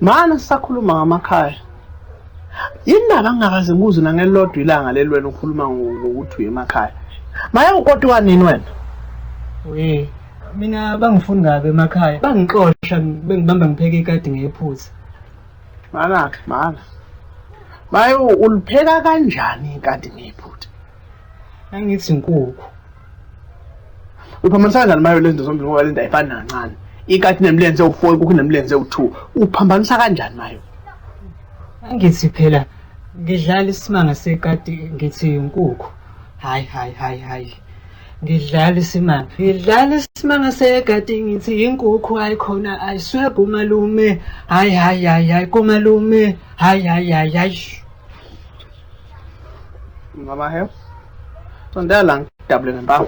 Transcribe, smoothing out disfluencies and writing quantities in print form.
Mana sisakhuluma ngamakhaya. Yindaba ngingakaze ngikuzwe nangelilodwa ilanga leli wena ukhuluma ngokuthi uye emakhaya. Maye ukoti wanini wena? We, mina bangifuni kabi emakhaya. Bangixosha bengibamba ngipheka ikati ngephutha. Mana-ke, mana. Maye ulipheka kanjani ikati ngephutha? Angithi inkukhu. Uphambanisa kanjani mayo lezi zinto zombili ngoba le nto ayifani nakancane. Ikati inemlenze ewu-four, inkukhu inemlenze ewu-two. Uphambanisa kanjani mayo? Angithi phela ngidlala isimanga sekati ngithi inkukhu. Hayi hayi hayi hayi. Ngidlala isimanga. Ngidlala isimanga sekati ngithi inkukhu hayi khona I swear kumalume. Hayi hayi hayi hayi kumalume. Hayi hayi hayi hayi. Ngamahewu. Sondela la ngidabule ngempama.